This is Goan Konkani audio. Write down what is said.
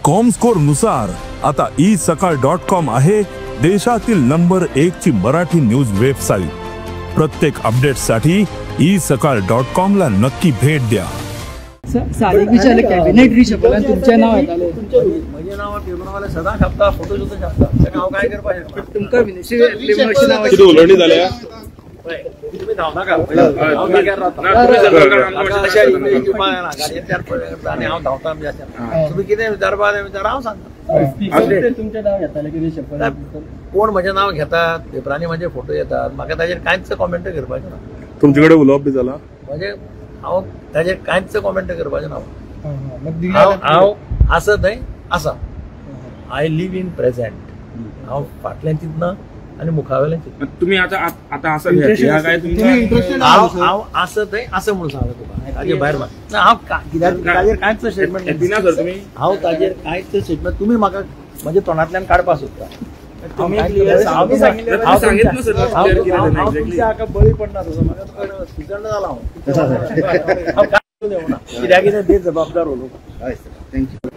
कॉमस्कोर नुसार आता ई सकाळ डॉट कॉम आहे देशातील नंबर 1 ची मराठी न्यूज वेबसाईट. प्रत्येक अपडेटसाठी ई सकाळ डॉट कॉम ला नक्की भेट द्या. सारीक विचारलं कॅबिनेट रिशफलान तुमचें नांव येतालें. म्हजें नांव पेपरावाले सदां छापता, फोटो सुद्दां छापता. ताका हांव काय करपाचें? तुमकां कितें उलोवणी जाल्या? तुमी धांवनाका, हांव जाग्यार रावता. आनी हांव धांवता. तुमी कितें विचारपा तें विचार, हांव सांगता. तुमचें नांव घेतालें कितें शपथ? कोण म्हजें नांव घेतात, पेपरांनी म्हजे फोटो येतात, म्हाका ताजेर कांयच कॉमेंट करपाचें ना. तुमचे कडेन उलोवप बी जालां? म्हणजे हांव ताजेर कांयच कॉमेंट करपाचें ना. हांव आसा थंय आसा. I live in present. हांव फाटल्यान चिंतना आनी मुखावेल्यान चिंतना. तुमी आतां आतां आसा हांव आसा थंय आसा म्हणून सांगलें तुका, ताजे भायर ना. हांव ताजेर कांयच स्टेटमेंट दिना सर. तुमी हांव ताजेर कांयच स्टेटमेंट तुमी म्हाका म्हज्या तोंडांतल्यान काडपाक सोदता. बळी पडना तसो म्हाका सुचना जाला. हांव कित्याक कितें बेजबाबदार उलोवपाक. Thank you.